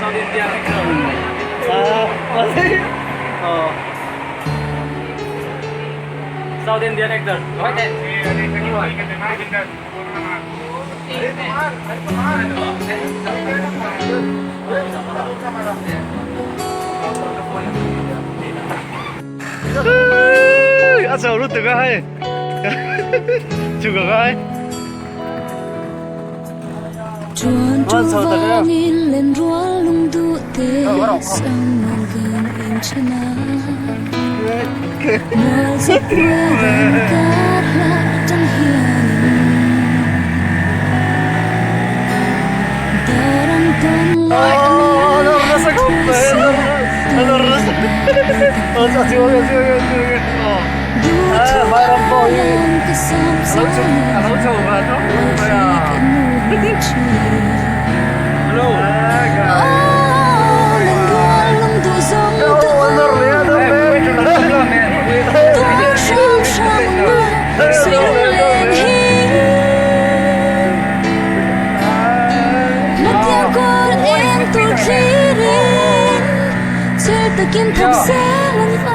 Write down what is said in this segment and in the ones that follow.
South Indian actor. Ah, oh. South Indian actor. A chho lutuk a hei chu ka ngai An chho tak em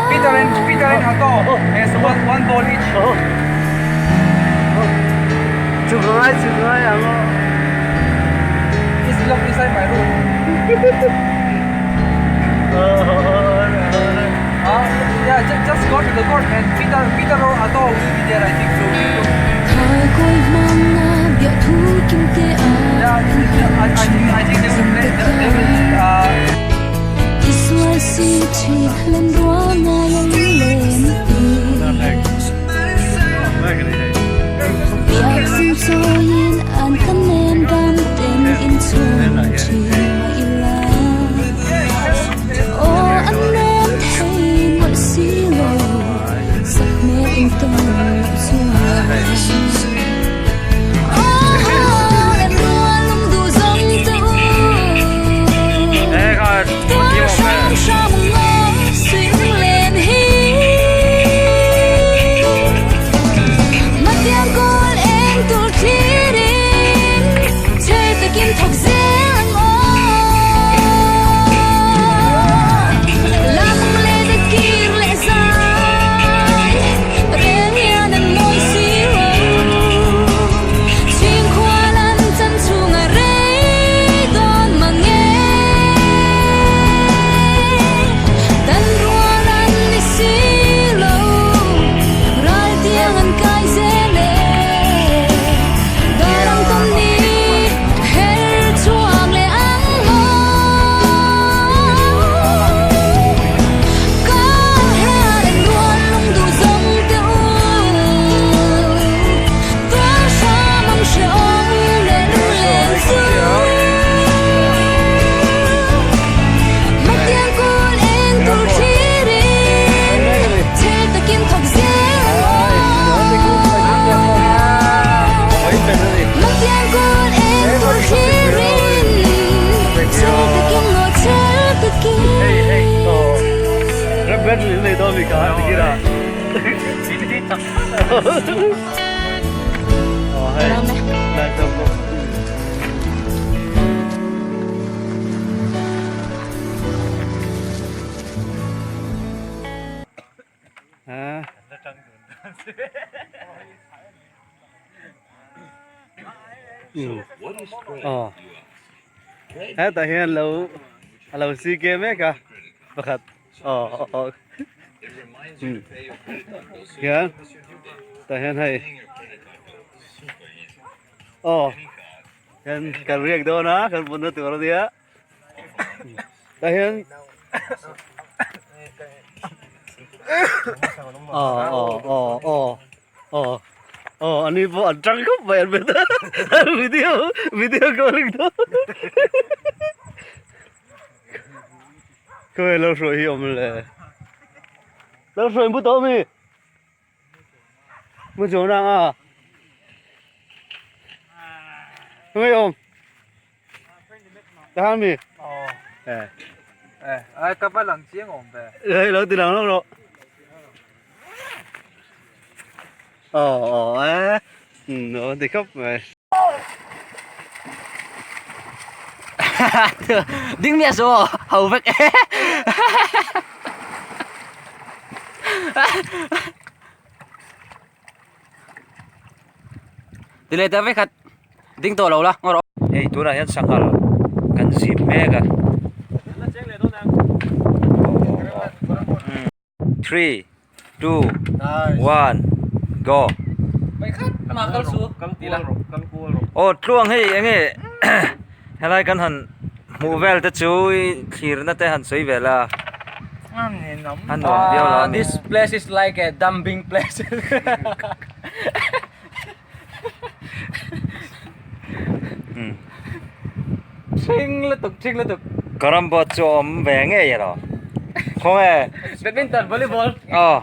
Peter and Peter and Hato has one one ball each. Chụp ngay, chụp ngay à ngo. It's locked inside my room. Yeah, just, just go to the court and Peter Peter or Hato will be there I think so. Yeah, I, I think I think they will play they will Aw hetah hian lo a lo CK mek a pakhat aw aw hian tah hian hei aw hian kan riak dawn a kan bunna tur ania tah hian aw aw aw aw aw aw ani pawh an tang khawp mai an bet a video video calling dawn khawi lo hruai hi awm le lo hruai mu tawh mi mu chu nang a khawi awm ta mi eh eh ai ka pa lang chiang awm ve eh lo ti lang lo ro ờ ờ eh ừ nó thì khóc mà. Ding miah suh aw ho vek e. Ti leh ta vek khat ding tawh lo la ngaw rawh. Hei tunah hian sanghal kan zip mek a. 3 2 1 go aw tluang hei enge helai kan han hmuh vel te chu i thlirna te han sawi vel a a nuam viau lo a ni This place is like a dumping place. Thing lutuk thing lutuk. Carrom board chu a awm ve ngei elo khawnge Badminton volleyball. Aw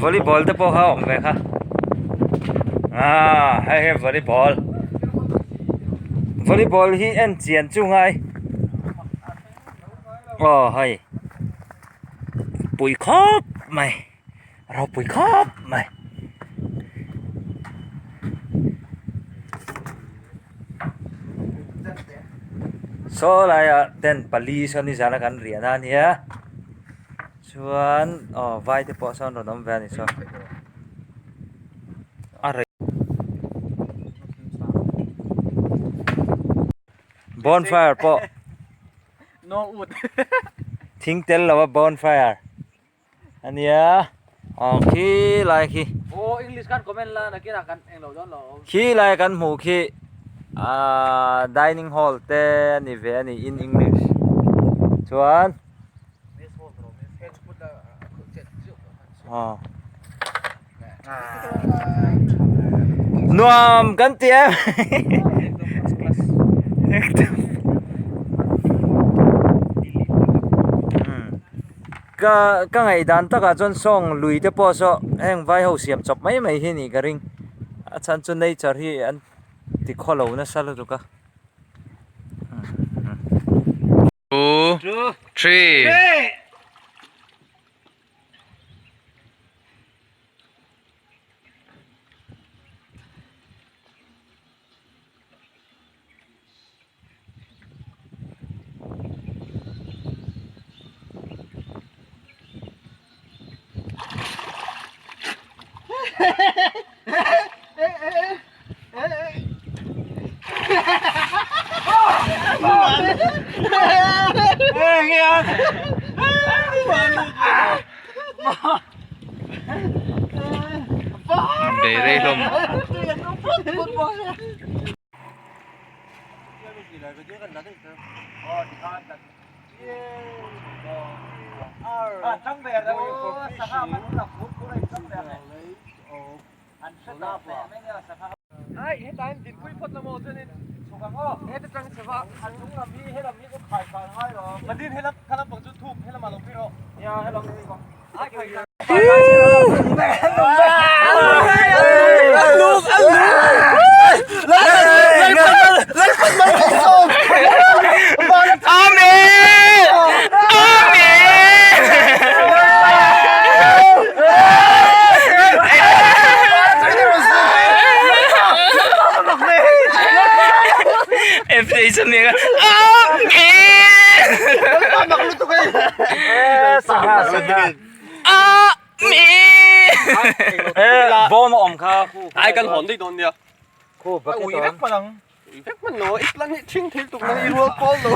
volleyball te pawh kha a awm ve kha ah hei hi volleyball volleyball hi en chian chu ngai aw hei pui khawp mai. Ropui khawp mai. Saw laiah tent pali sawn nizana kan riah na ania chuan aw vai te pawh sawn rawn awm ve a ni saw a rei bonfire pawh thing tel lo a bonfire. Ania aw khi lai khi Aw English khan comment la nakinah kan englo dawn lo. Khi lai kan hmuh khi ahh dining hall te a ni ve a ni in English chuan aw nuam kan ti em Ka ka ngaihdan takah chuan sawng lui te pawh saw heng vai ho siam chawp mai mai hi nih ka ring a chhan chu nature hi an ti khawlo nasa lutuk a. Two, three. Bei rei hlawm. Bawm a awm kha Ai kan hawn daih dawn nia. Khu bucket a awm. Ui vek man lo, i plan hi thing thil tuk nang i rual pawl lo.